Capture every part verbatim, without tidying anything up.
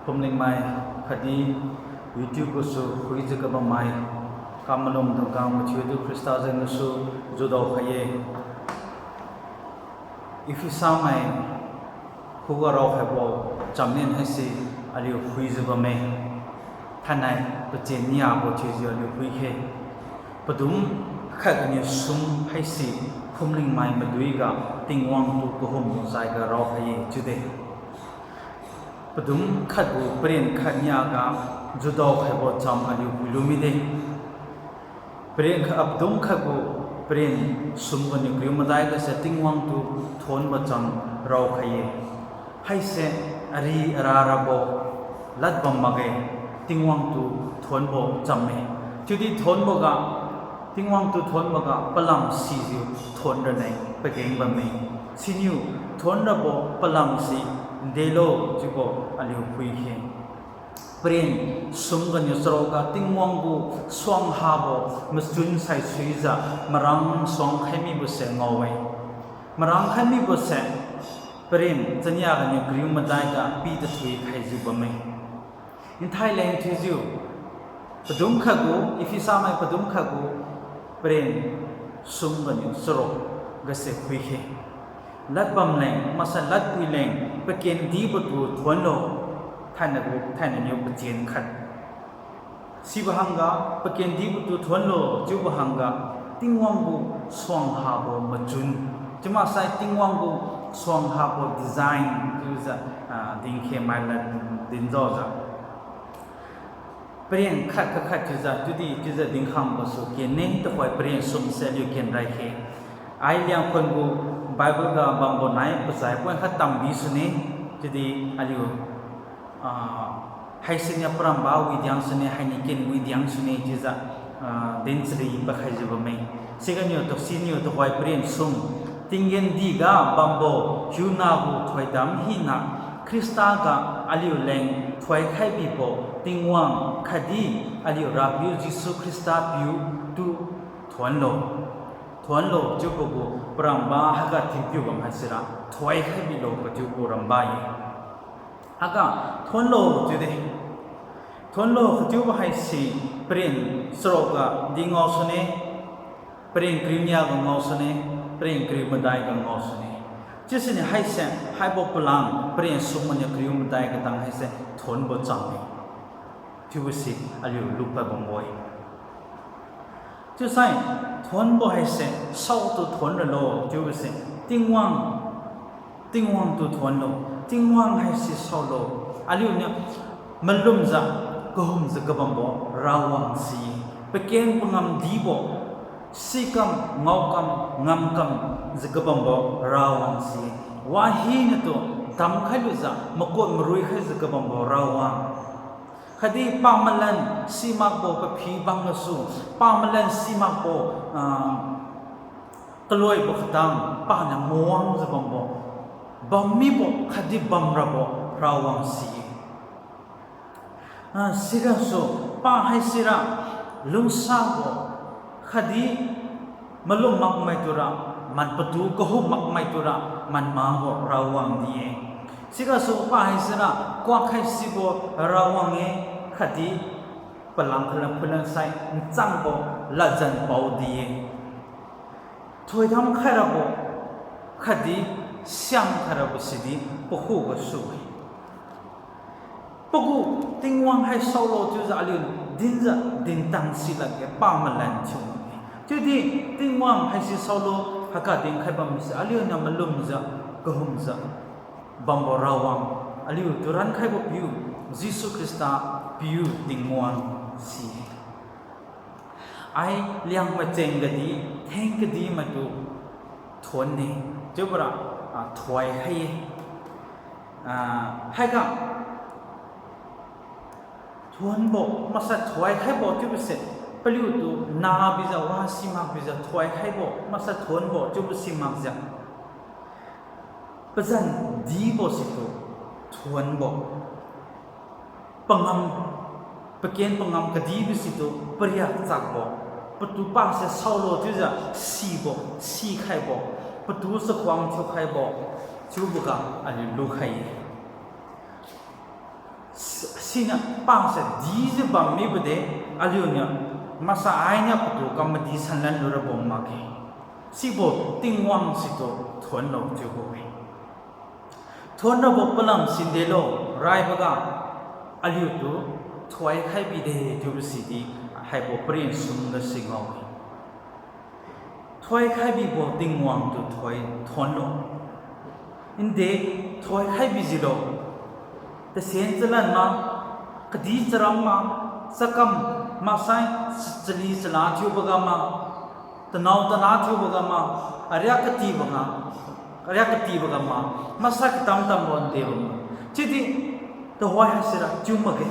Phumlingmai khatdi YouTube gasu phuijiu kabammai, kamalum dungkang mathiutu Khrista jengniu su judao khai-e. Ephesamai khuga raokhaibo chamnin haise aliu phuijiu bamme. Thainai pachenniabo thiujiu aliu phuikhe. Padum khat ganiu sum haise phumlingmai maduiga Tingwang tu kahumbo jaiga raokhai-e chiude. Padum khatgu paren khatniaga judao khaibo cham aliu phuilu mide. Paren khat, ah, padum khatgu paren sum ganiu kariu madai gase Tingwang tu thuonbo cham raokhai-e. Haise ari ara rabo ladbam makge, Tingwang tu thuonbo chamme. Chiudi thuonboga, Tingwang tu thuonboga palam sijiu thuon raleng pageng bamme. Siniu thuon rabo palamse ndelo chiubo aliu phuikhe. Paren sum ganiu charoga Tingwang gu suang habo machun saisuijiu marang suang khai mibose ngao-e. Marang khai mibose paren chania ganiu kariu madaiga pi tathui khaijiu bamme. Nthai leng thiujiu, padum khatgu, Ephesamai padum khatgu paren sum ganiu charo gase phuikhe. Ladbam leng, maksai ladpui leng, pakendibotu thuonlo, thainai gu, thainai niu pachen khat. Sibo hangga, pakendibotu thuonlo chiubo hangga, Tingwang gu suang habo machun. Chiumaksai Tingwang gu suang habo design chiujiu, ah, dinkhemai lad dinjaojiu. Paren khat kakhat chiujiu, chiudi chiujiu dinkhang gasu kenne, tuhoi paren sumse aliu ken raikhe. Ai Liangkhun gu Bible ga bambo nai pazai point khat tambi sune, chiudi aliu, ah, haisiniu paramba widiang sune, haini ken widiang sune chiujiu, ah, dinchari pakhaijiu bamme. Siganiu tu siniu tuhoi paren sum, tinggendiga bambo hiuna gu thoidam hina Khrista ga aliuleng thoikhai bibo Tingwang khatdi aliu Rapiu Jesu Khrista piu tu thuonlo. Thuonlo chiubo gu paramba haiga thinpiu bam haisira thoikhai bilo kachiubo ramba-e. Haiga thuonlo chiude. Thuonlo kachiubo haise paren charoga di ngao sune, paren kariu niaga ngao sune, paren kariu madaiga ngao sune. Chiusiniu haise haibo palam paren sum ganiu kariu madai katang haise thuonbo chamme. Chiubose aliu lupad bambo-e. Chiusai thuonbo haise saotu thuon ralo chiubose Tingwang, Tingwang tu thuonlo, Tingwang haise saolo, aliuniu malumjiu kahumjiu kabambo Rawang si-e, pakeng pangam dibo, sikam, ngaokam, ngamkamjiu kabambo Rawang si-e, wahinatu damkhai lujiu makot marui khaijiu kabambo Rawang. Khatdi pamalan simakbo paphi bang gasu, pamalan simakbo, ah, kaloibo katang paniu mawangjiu bambo, bammibo khatdi bamrabo Rawang si-e. Ah, sigasu pa haisira lungsabo khatdi malum makmai tura, man patu kahum makmai tura, man mabo Rawang di-e. Sigasu pa haisira kuak khaisibo Rawang-e, khatdi palang khalam phulan sai nchangbo ladjan pao di-e. Thoidam khairabo khatdi siam khairabo sidi pakhu gasu-e. Pagu Tingwang hai saolo chiujiu aliu dinjiu dintang silakge pamalan thiu-e. Chiudi Tingwang haise saolo haiga dinkhai bamse aliuniu malumjiu kahumjiu bambo Rawang, aliutu rankhaibo piu, Jesu Khrista piu Tingwang si-e. Ai Liangmai cheng gadi, theng kadimaitu thuonne, chiubora, ah, thoi khai-e. Ah, haiga thuonbo maksai thoi khaibo chiubose, paliutu nabijiu wasi makbijiu thoi khaibo maksai thuonbo chiubo simakjiu pazan dibo situ thuonbo. Pangam, paken pangam kadibo situ pariak chakbo. Patu pase saolo chiujiu sibo, sikhaibo. Patu chakhuang thiukhaibo. Chiuboga aliu lukhai-e. Siniu pase dijiu bammibo de, aliuniu maksai niu patu kam madi sanlan lura bam makge. Sibo Tingwang situ thuonlo chiubo-e. Thuonrabo palam sindelo, raiboga aliutu thoikhai bide chiubo sidi haibo paren sumga singao-e. Thoikhai bibo Tingwang tu thoi thuonlo. Nde thoikhai bijilo. Tasen chalan ma, kadi charam ma, chakam maksai chali chala thiuboga ma, tanao tana thiuboga ma, ariak katiboga, ariak katiboga ma, maksai katam tambo ndebo ma. Chiudi tuhoi haisira chiu makge.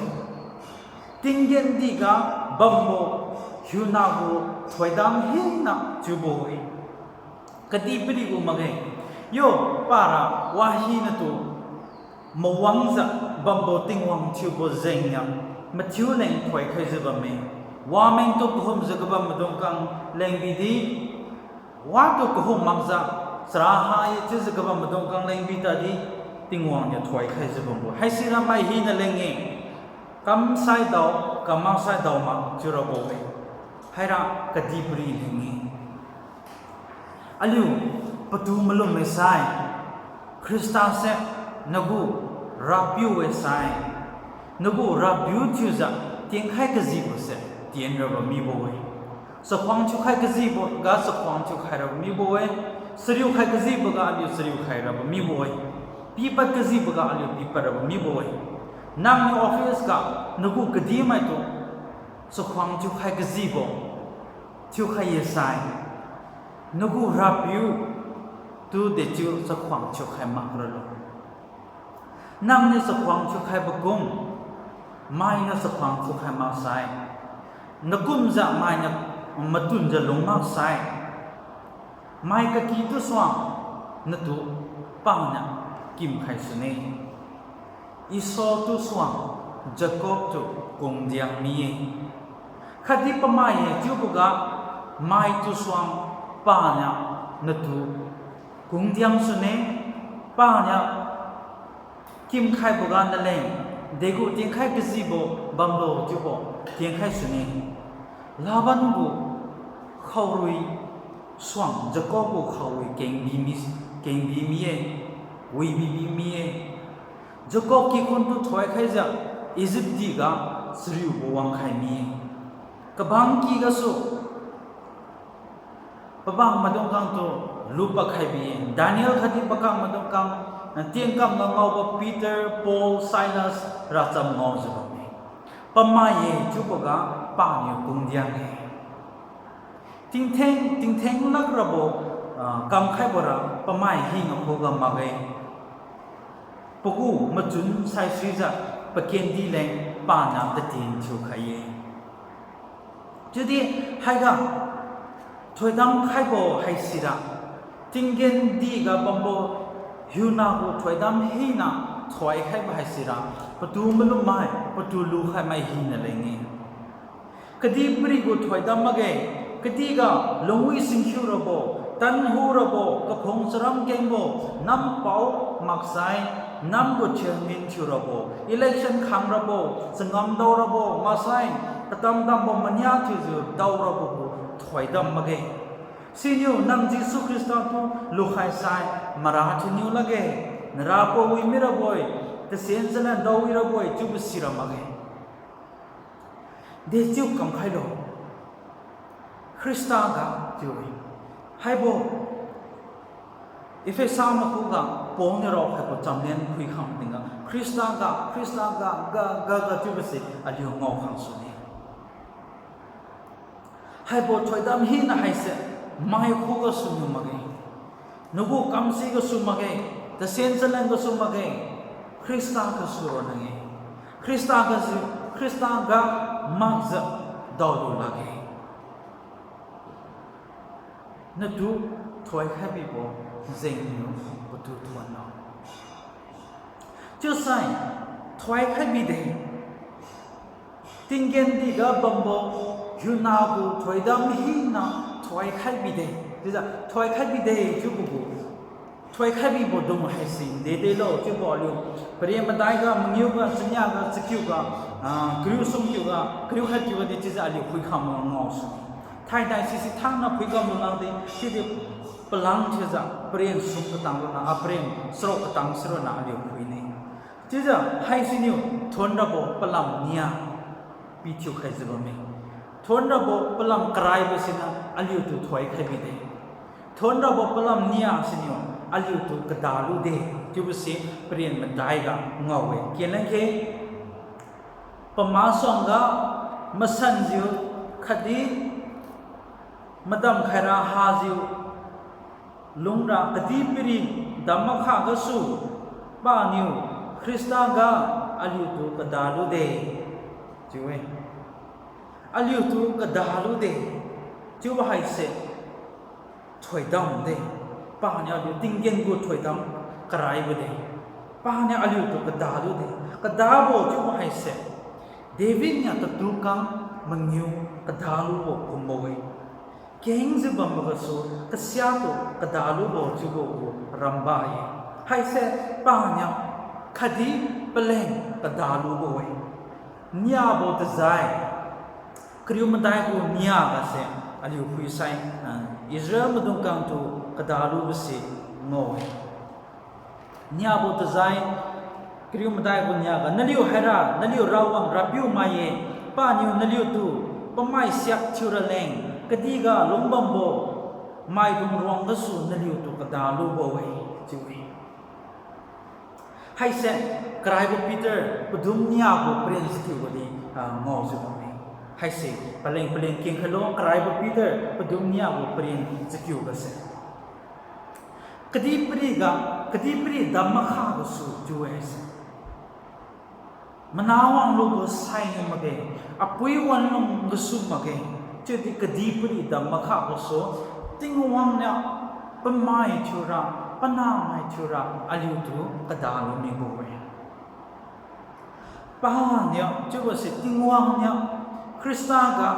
Tinggendihga bambo hiuna gu thoidam hina chiubo-e. Kadihpiri gu makge. Yo, para wahina tu mawangjiu bambo Tingwang thiubo jengniu mathiu leng thoikhaijiu bamme. Wameng tu kahumjiu kabam maidung khang leng bidi, watu kahum makjiu, chara ha-e chiujiu kabam maidung khang leng bi tadi, Tingwang niu thoikhaijiu bambo haisira mai hina leng-e. Kamsai dao, kam maksai dao mak chiurabo-e. Haira kadihpiri leng-e. Aliu patu malum maisai, Khrista se nagu Rapiu-e sai, nagu Rapiu thiujiu tienkhai kajibo se tienrabo mibo-e. Chakhuang thiukhai kajiboga chakhuang thiukhai rabo mibo-e. Chariukhai kajiboga aliu chariukhai rabo mibo-e. Pipad kajiboga aliu pipad rabo mibo-e. Nangniu office ga nagu kadihmaitu chakhuang thiukhai kajibo thiukhai-e sai, nagu Rapiu tu dechiu chakhuang thiukhai mak ralo. Nangniu chakhuang thiukhaibo kum, mainiu chakhuang thiukhai maksai, nakumjiu mainiu matunjiu lung maksai, mai kakitu suang natu paniu kimkhai sune. Esau tu suang Jacob tu kungdiang mi-e. Khatdi pamai-e chiuboga maitu suang paniu natu kungdiang sune, paniu kimkhaiboga naleng degu tienkhai kajibo bamlo chiubo tienkhai sune. Laban gu khaorui suang Jacob gu khaorui kengbi mi, kengbi mi-e, wibi bi mi-e. Jacob kikhun tu thoikhaijiu Egypt diga chariubo wangkhai mi-e. Kabang ky gasu pabang maidung khang tu lupad khai bi-e. Daniel khatdi pakam maidung khang, tienkamga ngaobo Peter, Paul, Silas racham ngaojiu bamme. Pamai-e chiuboga paniu kungdiang-e. Tingtheng, tingtheng lak rabo, ah, kamkhaibo ra pamai hina khuga makge. Pagu machun saisuijiu pakendi leng paniu tatien thiukhai-e. Chiudi haiga thoidam khaibo haisira, tinggen diga bambo hiuna gu thoidam hina thoikhaibo haisira, patu malummai, patu lukhaimai hina leng-e. Kadihpiri gu thoidam makge, kadihga lungwi singkhiu rabo, tanhu rabo, kaphung charam kengbo, nampao maksai, nam gu chairman thiu rabo, election khang rabo, changam dao rabo, maksai, katam dambo mania thiujiu dao rabo gu thoidam makge. Siniu nang Jesu Khrista tu lukhai sai, mara thiuniu lakge, narabo wi mirabo-e, tasen chalan dao wi rabo-e chiubo sira makge. Dechiu kamkhailo. Khrista ga chiu-e. Haibo Ephesa makhuga Paul niu raokhaibo chamlen phuikhang tingga Khrista ga, Khrista ga, ga, ga, ga chiubose aliu ngao khang sune. Haibo thoidam hina haise mai khugasu niu makge. Nagu kamsi gasu makge, tasen chalan gasu makge, Khrista gasu ronna-e. Khrista gasu, Khrista ga makjiu daolu lakge. Natu thoikhai bibo jengniu patu thuonlo. Chiusai thoikhai bide. Tinggen diga bambo hiuna gu thoidam hina thoikhai bide. Chiujiu thoikhai bide chiubo gu thoikhai mibo dung haise dedelo chiubo aliu paren madaiga, mangiuga, chaniaga, chakiuga, ah, kariu sumkiuga, kariu khatkiuga di chiujiu aliu phuikham ngaosu. Thainai sisi thangna phuikham lulangdi, chiudi palang thiujiu paren sum katang ronna, ah, paren charuk katang sironna aliu phuine. Chiujiu haisiniu thonrabo palam nia pithiu khaijiu bamme. Thonrabo palam karaibo siniu aliutu thoikhai bide. Thonrabo palam nia siniu aliutu kadalude chiubose paren madaiga ngao-e. Kenleng khe, pamasuangga masanjiu khatdi madam khaira hajiu lungra kadihpiri dam makha gasu paniu Khrista ga aliutu kadalude chiu-e. Aliutu kadalude chiubo haise thoidamde. Paniu aliu tinggen gu thoidam karaibo de. Paniu aliutu kadalude. Kadabo chiubo haise David niu tatu kang mangiu kadalubo kumbo-e. Kengjiu bambo gasu kasiatu kadalubo chiubo gu ramba-e. Haise paniu khatdi paleng kadalubo-e. Niabo tajai, kariu madai gu niagase aliu phuisai, ah, Israel maidung kangtu kadalubose ngao-e. Niabo tajai, kariu madai gu niaga, naliu haira naliu Rawang Rapiu mai-e, paniu naliutu pamai siak thiuraleng, kadihga lungbambo maidung ruang gasu naliutu kadalubo-e chiu-e. Haise karaibo Peter padum niabo paren chakiubo di, ah, ngaojiu bamme. Haise paleng paleng kengkhailo, karaibo Peter padum niabo paren chakiubose. Kadihpiriga, kadihpiri dam makha gasu chiu-e haise. Mana wanglubo sainiu makge, apui wanlung gasu makge, chiudi kadihpiri dam makha gasu, Tingwang niu pamai thiura, panamai thiura aliutu kadalu mibo-e. Paniu chiubose Tingwang niu Khrista ga,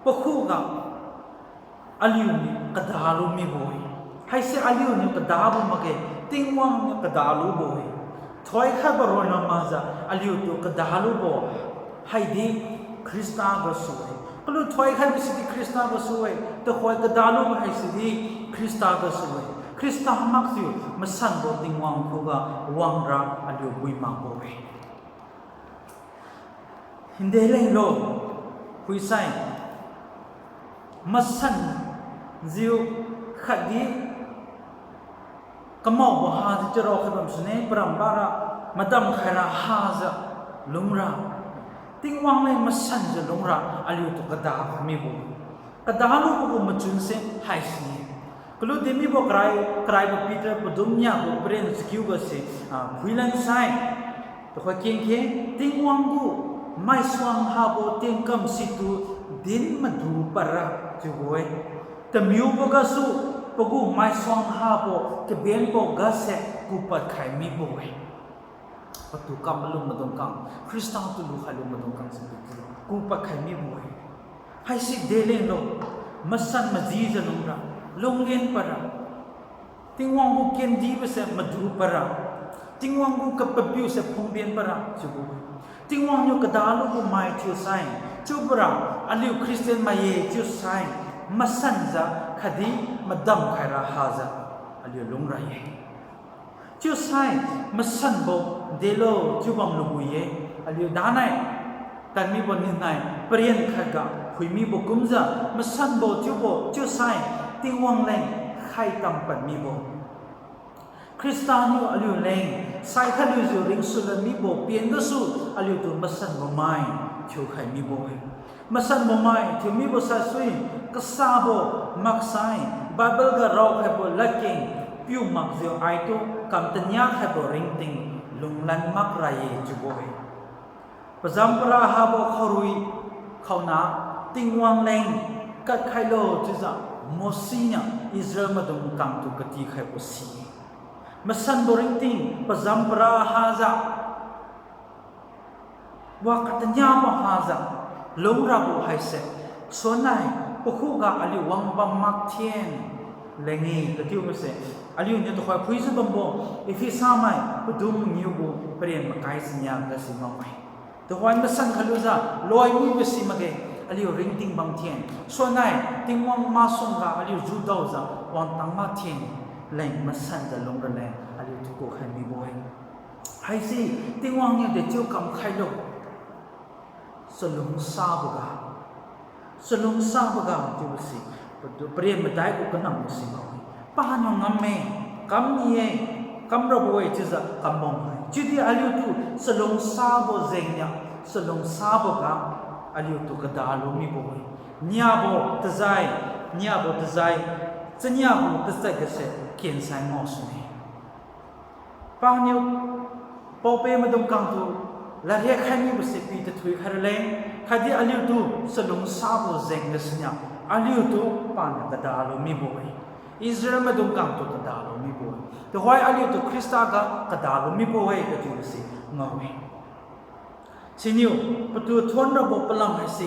pakhuga aliuniu kadalu mibo-e. Haise aliuniu kadabo makge, Tingwang niu kadalubo-e. Thoikhaibo ronna makjiu aliutu kadalubo haidi Khrista gasu-e. Kalu thoikhaibo sidi Khrista gasu-e, tuhoi kadalubo haisidi Khrista gasu-e. Khrista makjiu masanbo Tingwang khuga wangra aliu bui makbo-e. Hinde lenglo, phuisai, masanjiu khatdi kamaobo hajiu chiurao khai bamsune, parambara madam khaira hajiu lungra, Tingwang leng masanjiu lungra aliutu kada mibo. Kadalubo gu machunse haisine. Kalu dinmibo karai, karaibo Peter padum niabo paren chakiugase, ah, phuilansai, tuhoi kengkhe, Tingwang gu maisuang habo tienkam situ din madu padra chiubo-e. Tamiubo gasu pagu maisuang habo kabenbo gase kupad khai mibo-e. Patu kam malum maidung kang, Khrista tu lukhai lu maidung kang si tu kupad khai mibo-e. Haisi delenglo, masan majijiu lungra, lunglen padra, Tingwang gu kendibose madu padra, Tingwang gu kapapiuse phungben padra chiubo-e. Tingwang niu kadalubo mai thiusai, chiubora aliu Christian mai-e chiusai, masanjiu khatdi madam khaira hajiu aliu lungra-e. Chiusai masanbo delo chiubam lugu-e, aliu danai tadmibo ninai paren khatga phuimibo kumjiu masanbo chiubo chiusai Tingwang leng khaitam pad mibo. Khrista niu aliu leng saikhatlujiu ringsulan mibo pen gasu aliutu masanbo mai thiukhai mibo-e. Masanbo mai thiu mibo saisui kasabo maksai Bible ga raokhaibo ladkeng piu makjiu aitu kam tania khaibo ringting lunglan makra-e chiubo-e. Pazampara habo khaorui khaona Tingwang leng kadkhailo chiujiu Mose niu Israel maidung kangtu katikhaibo si-e. Masanbo ringting pazampara hajiu wa kataniabo hajiu lungrabo haise, suannai pakhuga aliu wangbam makthen, leng-e kachiubose, aliuniu tuhoi phuijiu bambo, Ephesamai padum mangiu gu paren makai chania gasi ngao-e. Tuhoi masan khalujiu loi mibo si makge, aliu ringting bam thin, suanai Tingwang masuangga aliu judaojiu wangtang mak thin, leng masanjiu lungra leng aliutu kukhai mibo-e. Haise Tingwang niu dechiu kamkhailo. Chalungsaboga. Chalungsaboga chiubo si, patu paren madai gu kanambo si ngao-e. Paniu ngamme, kam ni-e, kamrabo-e chiujiu kambam-e. Chiudi aliutu chalungsabo jengniu, chalungsaboga aliutu kadalu mibo-e. Niabo tajai, niabo tajai, chaniabo tachad gase kensai ngao sune. Paniu pao-peh maidung kangtu ladriat khai mibose pi tathui khai raleng, khatdi aliutu chalungsabo jeng gasuniu, aliutu paniu kadalu mibo-e. Israel maidung kangtu kadalu mibo-e. Tuhoi aliutu Khrista ga kadalu mibo-e kachiubo si ngao-e. Siniu, patu thuonrabo palam haise,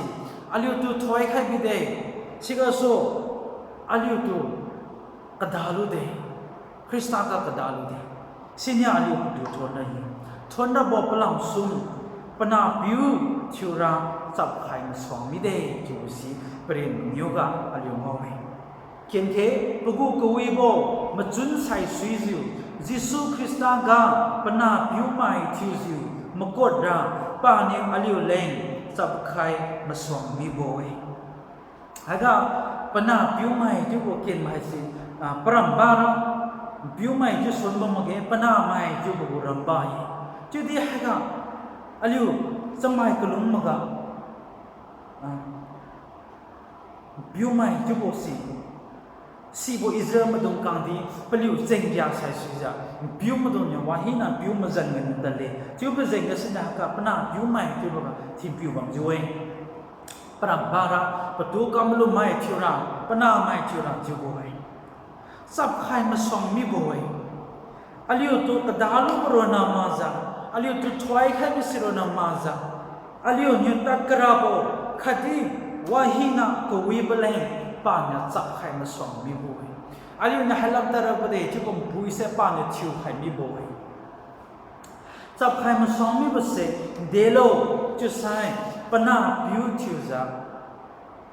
aliutu thoikhai bide, sigasu aliutu kadalude, Khrista ga kadalude. Siniu aliu patu thuonra-e. Thuonrabo palam sum, panahpiu thiura chapkhai masuang mide chiubo si paren mangiuga aliu ngao-e. Kengkhe pagu kawibo machun saisuijiu, Jesu Khrista ga panahpiumai thiujiu makutra, paniu aliuleng chapkhai masuang mibo-e. Haiga panahpiumai chiubo ken haise, ah, parambara, piumai chiu sunbo makge, panahmai chiubo gu ramba-e. Chiudi haiga aliu chamai kalung maga, ah, piumai chiubo si, sibo Israel maidung kangdi paliu chengria saisuijiu, piu maidungniu wahina piu mazan gani tadle. Chiubo jeng gasuniu haiga panahpiumai chiuboga thinpiu bamjiu-e. Parambara, patu kamalumai thiura, panahmai thiura chiubo-e. Chapkhai masuang mibo-e. Aliutu kadalubo ronna makjiu, aliutu thoikhaibo si ronna makjiu, aliuniu tadkarabo khatdi wahina kawibo leng paniu chapkhai masuang mibo-e. Aliuniu hailam tadrabo de chiubo npuise paniu thiukhai mibo-e. Chapkhai masuang mibose delo chiusai panahpiu thiujiu,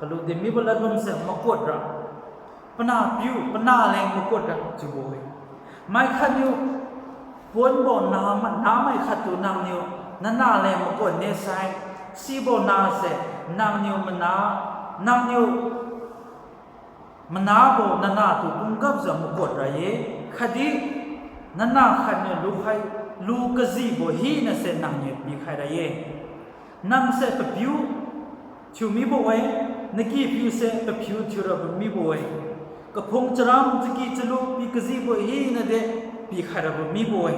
kalu din mibo ladbamse makutra, panahpiu, panah leng makutra chiubo-e. Mai khatniu puanbo na, namai khattu nangniu nanah leng makut ne sai, sibo nase nangniu mana, nangniu manabo nanahtu kumgapjiu makutra-e, khatdi nanah khatniu lukhai, lu kajibo hinase nangniu pikhai ra-e. Nangse papiu thiu mibo-e, nakipiuse papiu thiurabo mibo-e. Kaphung charam chaki chalu pi kajibo hinade pikhai rabo mibo-e.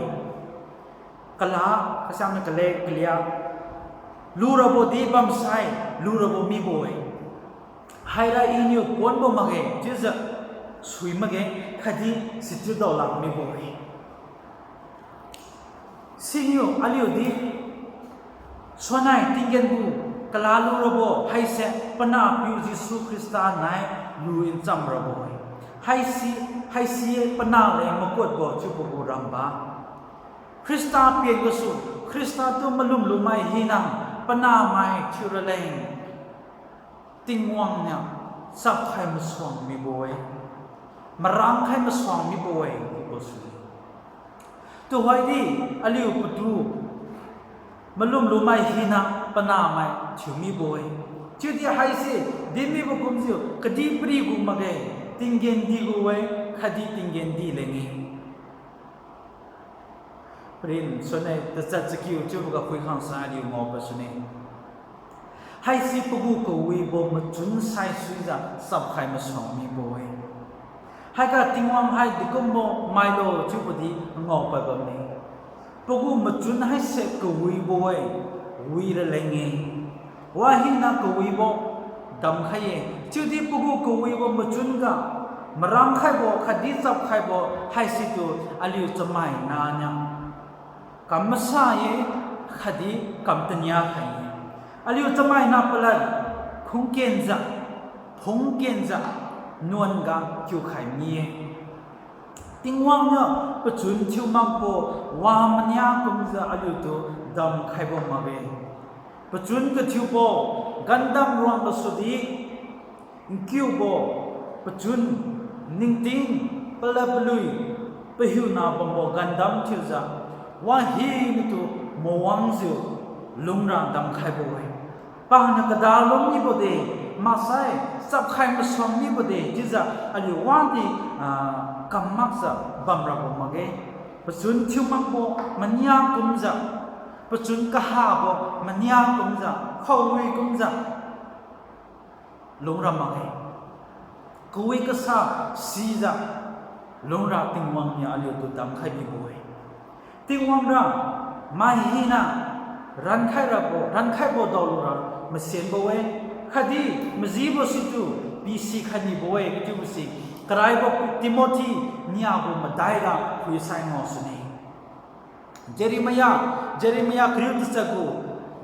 Kala, kasiamniu kale, kalia, lurabo di bamsai, lurabo mibo-e. Haira Iniu puanbo makge chiujiu sui makge, khatdi sichiu daolak mibo-e. Siniu aliudi suanai tinggen gu kala lurabo haise panahpiu Jesu Khrista nai lu ncham rabo-e. Haisi, haisi panah leng makutbo chiubo gu ramba. Khrista pen gasu, Khrista tu malum lumai hina, panahmai thiu raleng, Tingwang niu chapkhai masuang mibo-e, marangkhai masuang mibo-e chiubo sune. Tuhoidi aliu patu malum lumai hina panahmai thiu mibo-e. Chiudi haise din mibo kumjiu kadihpiri gu makge, tinggen di gu-e, khatdi tinggen di leng-e. Parin sune tachat chakiu chiuboga phuikhang sai aliu ngaopad sune. Haisi pagu kawibo machun saisuijiu chapkhai masuang mibo-e. Haiga Tingwang hai dekumbo mailo chiubo di ngaopad bamme. Pagu machun haise kawibo-e, wi raleng-e. Wahina kawibo damkhai-e. Chiudi pagu kawibo machun ga marangkhaibo khatdi chapkhaibo haisitu aliu chamaina niu kam masa-e khatdi kam tania khai-e. Aliu chamaina palad khungkenjiu, phungkenjiu, nuan ga thiukhai mi-e. Tingwang niu pachun thiu makbo wa mania kumjiu aliutu damkhaibo makge. Pachun kathiubo, gandam ruang gasudi, nkiubo, pachun, ningting, palad palui, pahiuna bambo gandam thiujiu, wahinaotu mawangjiu lungra damkhaibo-e. Paniu kada lum mibo de, maksai chapkhai masuang mibo de chiujiu aliu wadi, ah, kam makjiu bamrabo makge. Pachun thiu makbo mania kumjiu, pachun kahabo mania kumjiu, khaowi kumjiu lungra makge. Kawi kasa sijiu lungra Tingwang niu aliutu damkhai bibo-e. Tingwang ra mai hina rankhai rabo, rankhaibo daolura masianbo-e, khatdi majibo situ pisi khai nibo-e kachiubo si, karaibo Timothy niagu madai ga phuisai ngao sune. Jeremiah, Jeremiah kariu tachat gu,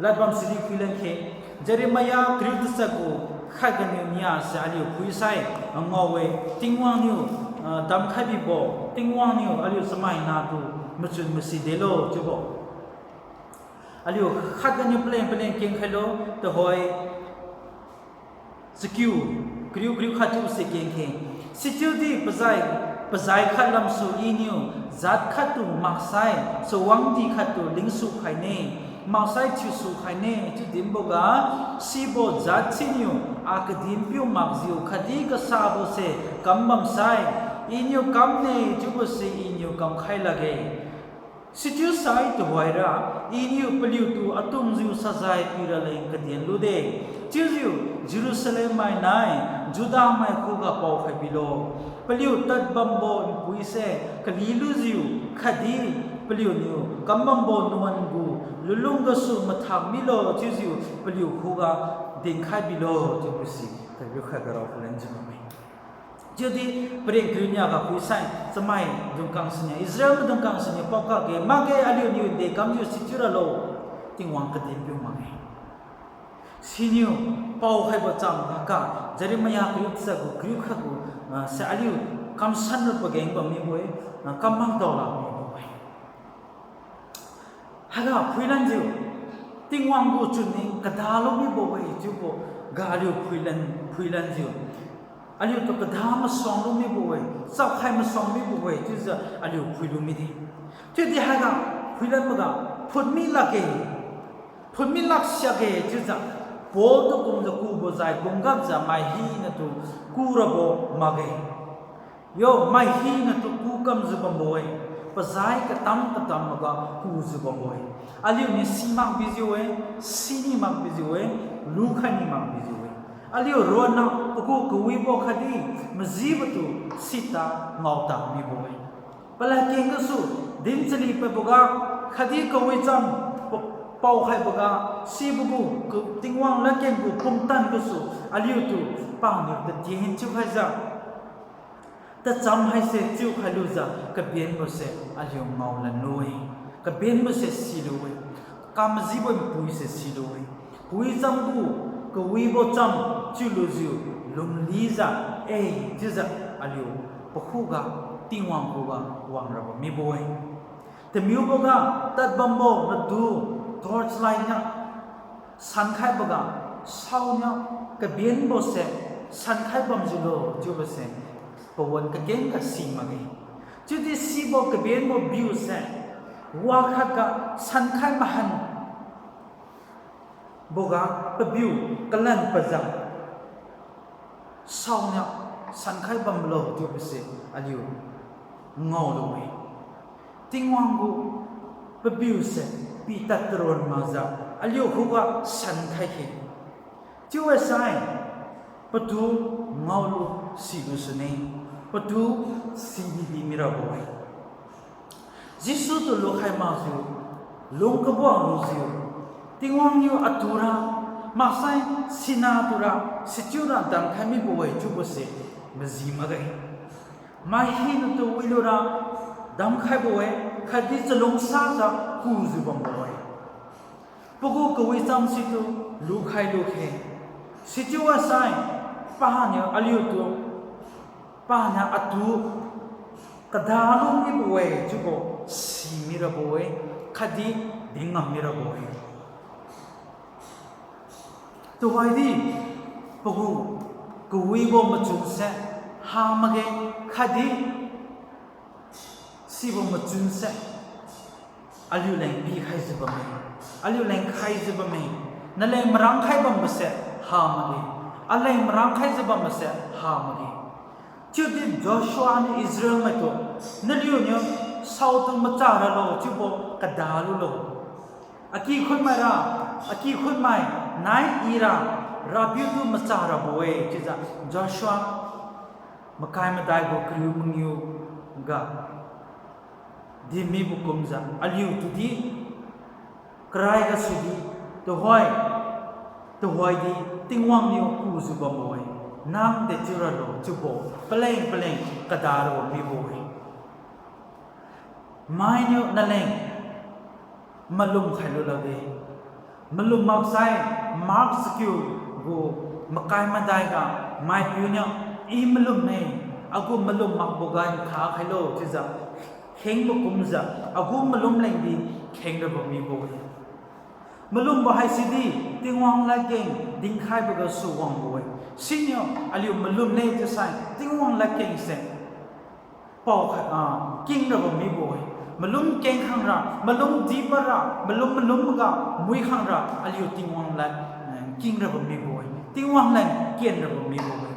ladbam sidi phuilan khe, Jeremiah kariu tachat gu, khat ganiu nia se aliu phuisai ngao-e, Tingwang niu, ah, damkhai bibo, Tingwang niu aliu chamaina tu machun masi delo chiubo. Aliu khat ganiu paleng paleng kengkhailo, tuhoi chakiu, kariu kariu khat chiubo se kengkhe. Sichiudi pajai, pajai khat lamsu Iniu jat khattu maksai chawangdi khattu lingsu khaine, maksai thiusu khaine chiu dinboga, sibo jat siniu akadinpiu makjiu khatdi kasabo se kambamsai, Iniu kamne chiubo se Iniu kamkhai lakge. Sichiusai tuhoira, Iniu paliutu atungjiu sajai piraleng kadian lude. Chiujiu Jerusalem mai nai Judah mai khuga paokhai bilo. Paliu tadbambo npuise kalilujiu khatdi paliuniu kambambo nuan gu lulung gasu mathak milo chiujiu paliu khuga dinkhai bilo chiubo si kariu khat ga rao phuilanjiu bamme. Chiudi pareng kariu nia ga phuisai, chamai dungkang siniu, Israel maidungkang siniu paokakge, makge aliuniu nde kamjiu sichiu ralo, Tingwang kadinpiu makge. Siniu paokhaibo cham ga, Jeremiah kariu tachat gu kariu khat gu, ah, se aliu kamsan ra pageng bam mibo-e, ah, kam makdao la mibo-e. Haiga phuilanjiu, Tingwang gu chunning kada lu mibo-e chiubo ga aliu phuilan, phuilanjiu, aliutu kada masuang lu mibo-e, chapkhai masuang mibo-e chiujiu aliu phuilu mide. Chiudi haiga phuilanboga phutmi lakge, phutmi lak siakge chiujiu, Paul tu kumjiu kubo jai kumgapjiu mai hinatu kurabo makge. Yo, mai hinatu ku kamjiu bambo-e, pajai katam katam maga kujiu bambo-e. Aliuniu si makbijiu-e, sini makbijiu-e, lukhai ni makbijiu-e. Aliu ronna pagu kawibo khatdi majibotu sita ngaota mibo-e. Paladkeng gasu dinchali padboga khatdi kawicham pa-, paokhaiboga sibo gu ka-, Tingwang ladkeng gu pumtan gasu aliutu paniu tatien chiukhaijiu, tacham haise chiukhai lujiu kabenbose aliu ngaolan lu-e, kabenbose silu-e, kamajibo npuise silu-e. Kawicham gu kawibo cham chiulujiu lunglijiu, e, chiujiu aliu pakhuga Tingwang khuga wangrabo mibo-e. Tamiuboga tadbambo natu torchlight niu sankhaiboga, saoniu kabenbose sankhai bamjiulo chiubose pawan kakeng ga si makge. Chiudi sibo kabenbo biuse wakhatga sankhai mahan boga pabiu kalan pajang saoniu sankhai bamlo chiubose aliu ngaolu-e. Tingwang gu pabiuse pitad taron makjiu aliu khuga sankhai khe. Chiusai patu ngaolu silu sune, patu sibibi mirabo-e. Jesu tu lukhai makjiu, lung kabuang lujiu, Tingwang niu atura, maksai sina tura, sichiura damkhai mibo-e chiubose maji makge. Mai hinatu wilura damkhaibo-e, khatdi chalungsajiu kujiu bambo-e. Pagu kawicham situ lukhai lukhe. Sichiusai paniu aliutu Paniu atu kadalu mibo-e chiubo si mirabo-e, khatdi dinngam mirabo-e. Tuhoidi pagu kawibo machunse ha makge, khatdi sibo machunse aliuleng pikhaijiu bamme, aliuleng khaijiu bamme, naleng marangkhai bambose ha makge, aleng marangkhaijiu bambose ha makge. Chiudi Joshua niu Israel maitu, naliuniu saotu macha ralo chiubo kadalulo. Akikhun maira, akikhun mai nai ira, Rapiu tu macha rabo-e chiujiu Joshua makai madai gu kariu mangiu ga dinmibo kumjiu aliutudi karai gasudi, tuhoi, tuhoidi Tingwang niu kujiu bambo-e, nang dechiu ralo chiubo paleng paleng kadarabo mibo-e. Mainiu naleng malum khailu lakge. Malum maksai, Mark chakiu gu makai madai ga maipiu niu, I malumme, agu malum makbo ga nkha khailo chiujiu khengbo kumjiu agu malum lengdi kheng rabo mibo-e. Malumbo haisidi Tingwang ladkeng dinkhaibo gasu wangbo-e. Siniu aliu malum le chiusai Tingwang ladkengse pao khat, ah, king rabo mibo-e. Malum keng khangra, malum dipara, malum malumga mui khangra aliu Tingwang lad, eh, king rabo mibo-e. Tingwang leng ken rabo mibo-e.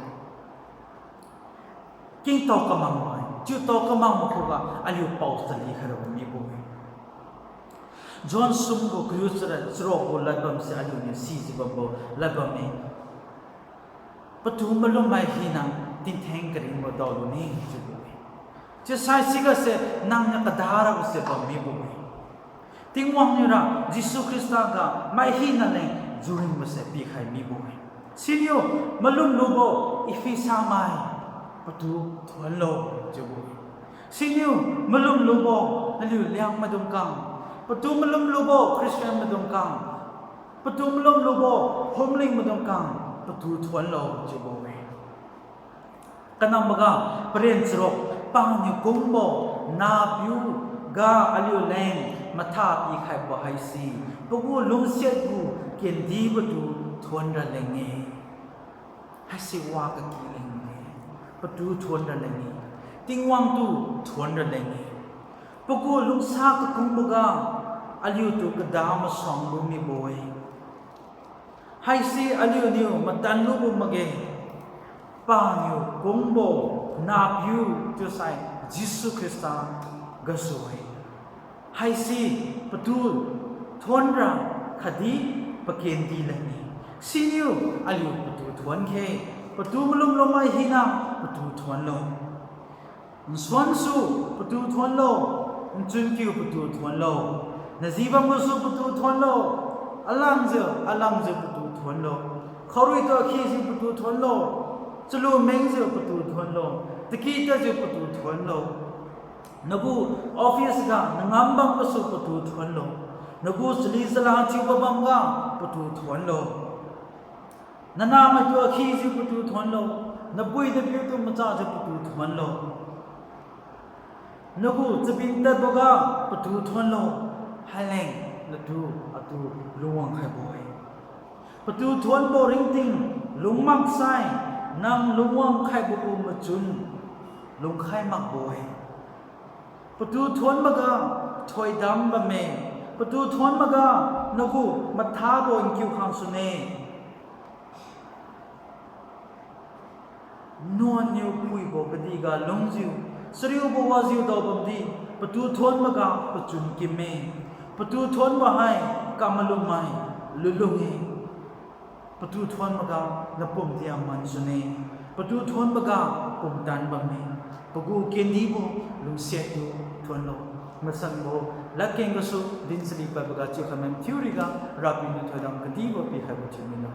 Kingtao kamang mai, chiutao kamang mai khuga aliu pao chali khai rabo mibo-e. John sum gu kariu chara, charuk gu ladbamse aliuniu sijiu bambo ladbamme. Patu malummai hina tingtheng karingbo daolune chiubo-e. Chiusai sigase nangniu kadarabose bam mibo-e. Tingwang niura Jesu Khrista ga mai hina leng juringbose pikhai mibo-e. Siniu malum lubo Ephesa mai patu thuonlo chiubo-e. Siniu malum lubo naliu Liangmaidung kang, patu malum lubo Christian maidung kang, patu malum lubo phumling maidung kang patu thuonlo chiubo-e. Kanamboga paren charuk, paniu kungbo nahpiu ga aliuleng matha pikhaibo haise pagu lungsiat gu kendibo tu thuon raleng-e. Haise wa kaki leng-e, patu thuon raleng-e, Tingwang tu thuon raleng-e. Pagu lungsa kakungboga aliutu kada masuang lu mibo-e. Haise aliuniu matan lubo makge, paniu kungbo nahpiu chiusai Jesu Khrista gasu-e. Haise patu thuonra khatdi pakendi leng-e. Siniu aliu patu thuon khe, patu malum lumai hina patu thuonlo. Nsuansu patu thuonlo, nchunkiu patu thuonlo, najibam gasu patu thuonlo, alangjiu alangjiu patu thuonlo, khaorui tu akhijiu patu thuonlo, chalu mengjiu patu thuonlo, taki tadjiu patu thuonlo, nagu office ga nangam bam gasu patu thuonlo, nagu chali chala thiubo bamga patu thuonlo. Nanahmaitu akhijiu patu thuonlo, napui napiutu machajiu patu thuonlo. Nagu chabin tadboga patu thuonlo, haileng natu atu lungwang khaibo-e. Patu thuonbo ringting lungmaksai, nang lungwang khaibo gu machun lungkhai makbo-e. Patu thuonboga thoidam bamme, patu thuonboga nagu mathabo nkiu khangsune. Nuanniu puibo kadihga lungjiu, chariubo wajiu daobamdi, patu thuonboga pachun kim-e, patu thuonbo hai kamalummai lulung-e. Patu thuonboga napumdi amansune, patu thuonboga pumtan bamme, pagu kendibo lungsiat tu thuonlo. Masanbo ladkeng gasu din chari padboga chiukhai mathiu riga, Rapiu niu thoidam kadibo pikhaibo thiumilo.